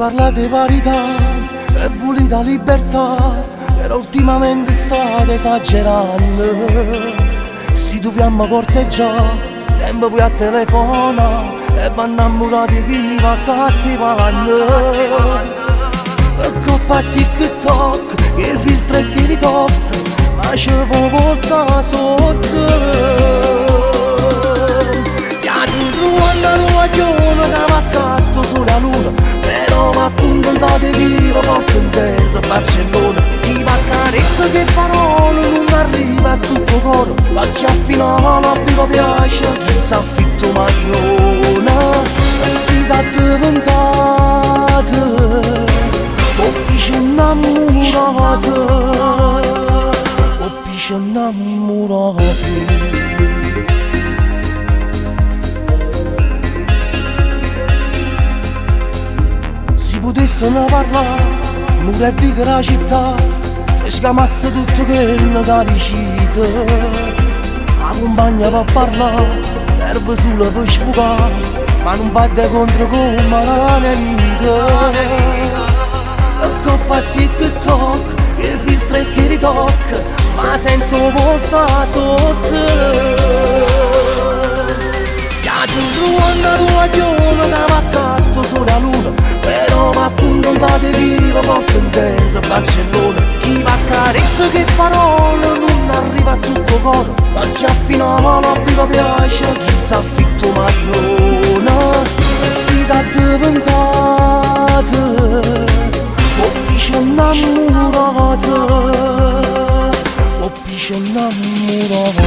Parlate 'e parità e vulite 'a libertà, però ultimamente state esageranno. Si dobbiamo corteggià, sempre voi a telefonà e v'annammurate 'e chi v'accatta 'e panne. 'Ncoppa a TikTok, 'e filtri e chi ritocca, ma ce vo' porta sotto. Jate truvanno nu guaglione ca v'accatta 'o sole e 'a luna, però v'accuntentate 'e chi ve porta 'nterra a Barcellona. Chi v'accarezza cu 'e parole nun arriva a tutto 'o core, pecché a finale a vuje ve piace chi s'affitta 'o machinone. E site addiventate 'o pisce 'nnammurato, 'o pisce 'nnammurato. Si putesseno parlà, mure e viche d' 'a città, se sgamasse tutto chello ca dicite. 'A cumpagna pe parlà, serve sulo pe sfugà, ma nun va de contro comme a nemica. 'Ncoppa a TikTok, 'e filtri e chi ritocca, ma senza 'o porta sotto. Jate truvanno nu guaglione ca v'accatta 'o sole e 'a luna, però v'accuntentate 'e chi ve porta 'nterra a Barcellona. Chi v'accarezza cu 'e parole nun arriva a tutto 'o core, pecché a finale a vuje ve piace chi s'affitta 'o machinone. E site addiventate 'o pisce 'nnammurato, 'o pisce 'nnammurato.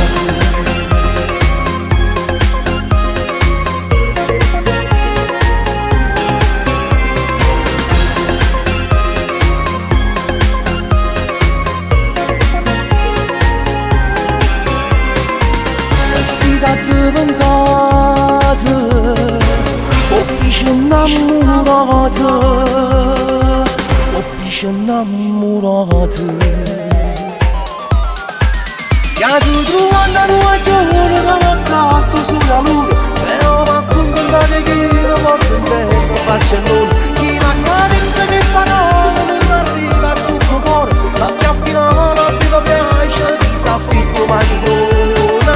E site addiventate 'o pisce 'nnammurato, 'o pisce 'nnammurato. Jate truvanno nu guaglione ca v'accatta 'o sole e 'a luna, però v'accuntentate 'e chi ve porta 'nterra a Barcellona. Chi v'accarezza cu 'e parole nun arriva a tutto 'o core, pecché a finale a vuje ve piace chi s'affitta 'o machinone.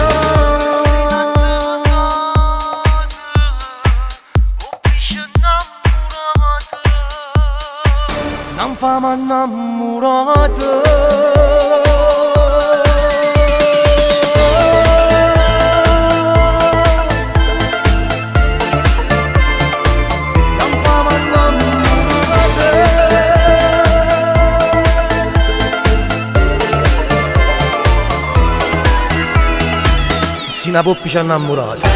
Site addiventate 'o pisce 'nnammurato, 'na 'nfama 'nnammurata. 'Na 'nfama 'nnammurata. Si 'na poppice annammurata.